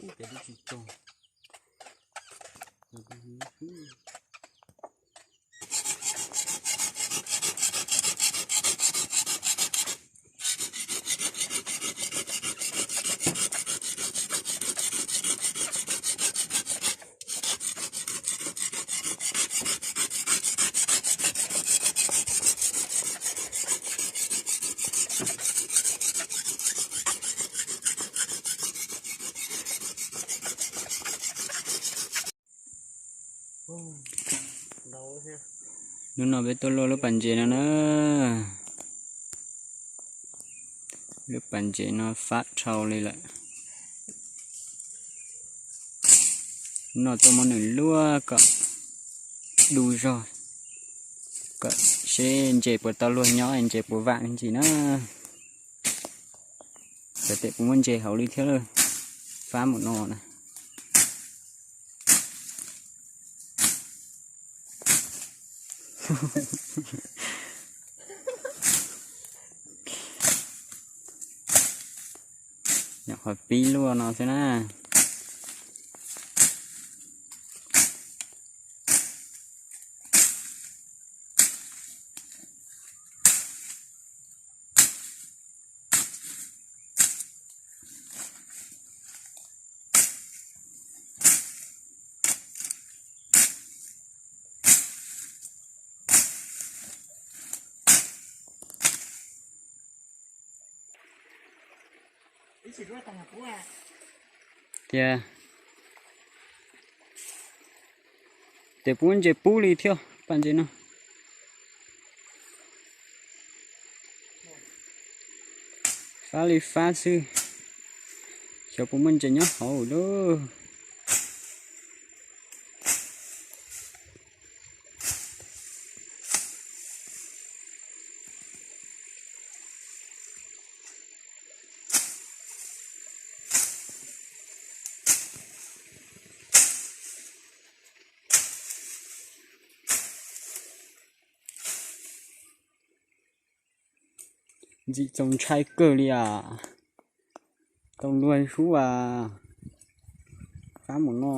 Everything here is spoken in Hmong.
Ces twb tsis tau. Hnub no peb tuaj luaj lub pas ntses no na. Lub pas ntses no fab dhau li lawm. Hnub no tuaj muab nws luaj kom du zog, kom seb ntses puas tau luag nyob, ntses puas vam me ntsis na. Xyov tes puas muaj ntses hauv li thiab, fab mus no na. Nyuam qhuav pib luaj no xwb na. Tias, tias puab ntses pub li thiab pas ntses no. Fab li fab xwb, xyov puas muaj ntses nyob hauv lawm. Ntxim txaus ntshai kawg li as. Tau luag sub as. Fab mus no.